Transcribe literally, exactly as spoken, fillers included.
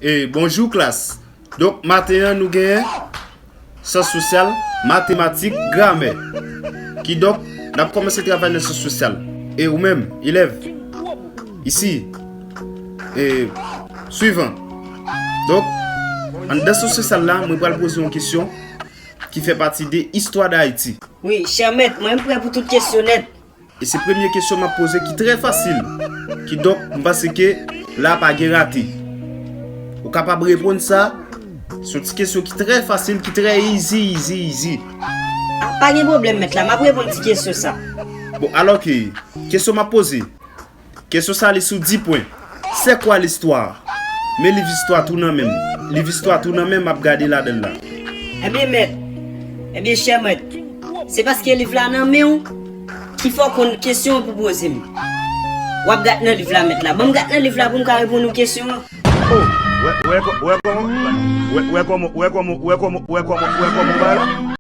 E bonjou klas. Donk, maten an, nou genyen syans sosyal, matematik, gramè. Kidonk, n ap kòmanse travay nan syans sosyal. E ou menm, elèv, isi, e swivan. Donk, anndan syans sosyal la, mwen pral poze yon kesyon ki fè pati de istwa Dayiti. Wi, chè mèt, mwen m prè pou tout kesyon nèt. E se premye kesyon m ap poze ki trè fasil. Kidonk, m panse ke la pa gen rate. Ou kapab reponn sa, se yon ti kesyon ki trè fasil, ki trè easy, easy, easy. Ah, pa gen pwoblèm, mèt la, m ap reponn ti kesyon sa. Bon, alò ke, kesyon m ap poze. Kesyon sa li sou dis pwen. C'est quoi l'histoire? Men liv istwa tou nan men m. Liv istwa tou nan men m, m ap gade ladan l la. Ebyen, mèt, ebyen, chè mèt, se paske liv la nan men w ki fè w konn kesyon an pou poze m. W ap gad nan liv la, mèt la. Ban m gad nan liv la pou m ka reponn ou kesyon an. Oh, wè, wè kò-, wè kòman, wè, wè kòman, wè kòman, wè kòman, wè kòman, wè kòman w ba la?